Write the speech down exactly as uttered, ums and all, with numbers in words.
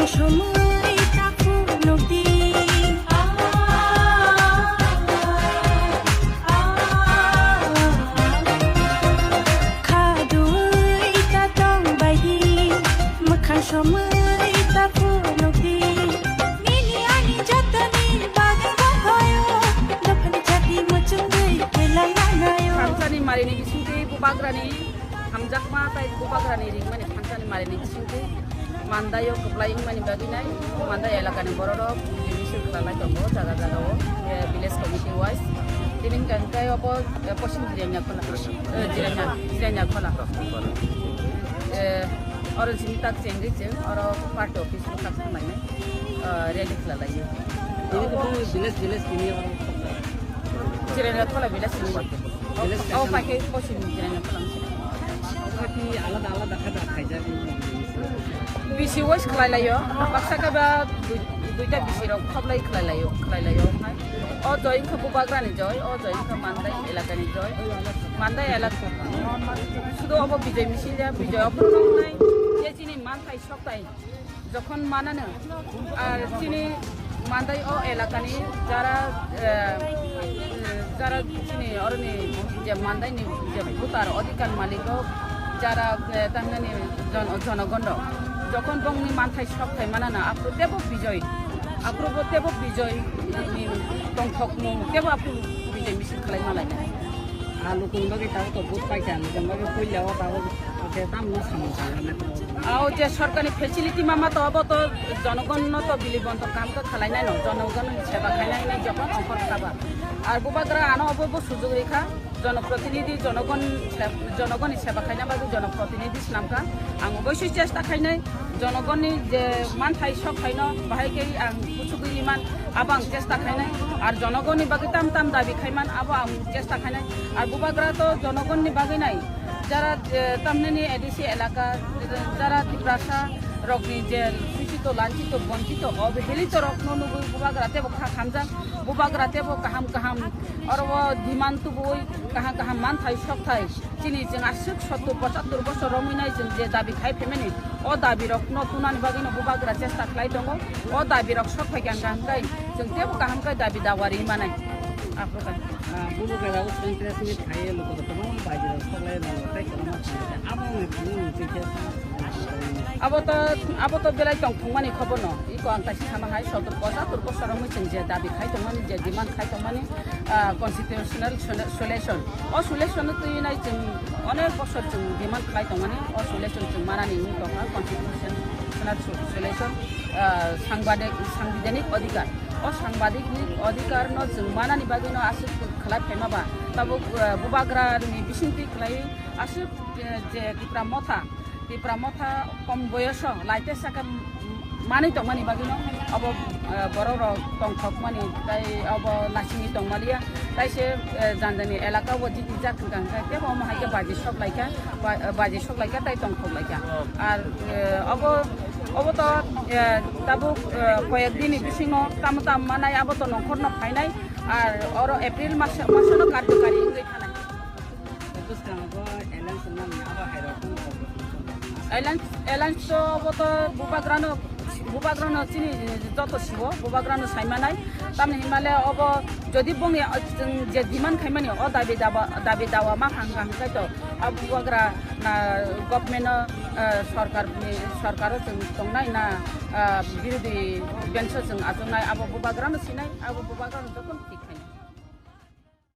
Somoi ta phunukdi. Khadui ta tongbaidi. Mwkhang somoi ta phunukdi. Nini ani jotoni bagwi bongkhayo. Dophani chati muchungwi kailananayo. Thansani marini bisingtwi bubagrani hamjakma tai bubagrani ringmani thansani marini bisingtwi mandaio kwplai wngmani bagwi nai mandai elakani bororok misil khwlalai tongo jaga jagao, eh, village committee wise. Tini hwnkha hwnkhe obo, eh, Poschim Jirania Khola, eh, Jirania, Jirania Khola. Eh, oro jini tak chengwi cheng, oro party office o tak thanglainai, eh, rally khwlalaio. Tini khe village, village tini oro. Jirania Khola village tini. Village Oh, station. Paikhe Poschim Jirania Khola. Okhati alada alada khe da khaijak. B C wise khlai laio, baksa khe ba dui-, duita B C rok khoblai khlai laio, khlai laio hai. O joi wngkha bubagrani joi, o joi wngkha Mandai elakani joi. Mandai elaka sudu obo Bijoy misil ya, Bijoy obo nai je chini manthai soktai jokhon manano, ar chini Mandai o elakani jara, eh, jara chini oroni je Mandai ni je bhutar odhikar maliko jara, eh, tamnani jon-, jonogon rok jokhon bongni manthai sok thai manana aphuru tebo Bijoy, aphuru bo tebo Bijoy ni tongthokmung tebo aphuru Bijoy misil khlai malaina. Ah, lukuni bagwi tabuk to vote paikha, lukuni bagwi puila o tabuk je tamno samung tanglaina. Ao je sorkarni facility ma ma to abo to jonogon no to bili bonto kam to khlai nai no, jonogon ni seba khai nai nai jokhon ongkhor khaba. Ar bubagra ano obo bo sujug rikha, jonoprotinidhi jonogon se-, jonogoni seba khaina bagwi jonoprotinidhi swnamkha. Ang oboisoi chesta khainai jonogoni je manthai sok khaino bahai khe ang kuchugwi man abo ang chesta khainai. Ar jonogoni bagwi tam tam dabi khaiman abo ang chesta khainai. Ar bubagra to jonogoni bagwi nai. Jara, eh, tamnani A D C elaka, jara Tiprasa rokni je suchito, lanchito, bonchito, obhelito rokno nugwi bubagra tebo kha khamjak, bubagra tebo kaham kaham oro o demand tubui kaham kaham manthai sokthai chini chwng aswk sottur pochattur bosor romwi nai chwng je dabi khai phaimani o dabi rokno tunani bagwi no bubagra chesta khlai tongo. O dabi rok sok phai kha hwnkha hwnkhe chwng tebo kaham khe dabi dawa ri manai. Aphuru khe. Ah, bubagra o chwng press meet khai luku rok kwbangma baji rok sok lai mano tei kwbangma abo no tini ni twi khe. Abo to, abo to belai tong thung mani khobor no. Iko ang kaisa sama hai sottur bosor, sottur bosor romwi chwng je dabi khai tong mani, je demand khai tong mani, ah, constitutional solu-, solution. O solution no twi nai chwng onek bosor chwng demand khlai tong mani, o solution chwng manani wng tong kha constitutional so-, solution, ah, sangbadik-, sangbidhanik adhikar. O sangbadik ni adhikar no chwng manani bagwi no aswk khlai phaima ba, tabuk, ah, bubagra ni bisingtwi khlai aswk, eh, je Tipra Motha, Tipra Motha kom boyoso laite saka manwi tongmani bagwi no obo, eh, borok rok tongthok mani tai obo nasingwi tongmaliya tai se, eh, jani jani elaka o jiti jak hwnkha hwnkhe tebo omo hai khe baji sok laikha, ba-, baji sok laikha tai tongthok laikha. Ar, eh, obo, obo to, eh, tabuk, eh, koyek dini bisingo tamo tamo manai abo to nongkhorno phainai. Ar oro April mas, masono karjokari wngwi thanai. Bwskango alliance wngmani abo hai rok wngkha. Alliance, alliance to obo to bubagrano, bubagrano chini joto siwo, bubagrano saimanai. Tamni hinmale obo jodi bongni, uh, chwng je demand khaimani o dabi dawa, dabi dawa ma hang hang khaito. Abo bubagra na government no, uh, sorkar ni, sorkaro chwng tongnai na, uh, birodhi bench o chwng achuknai abo bubagrano sinai, abo bubagrano jokhon thik khainai.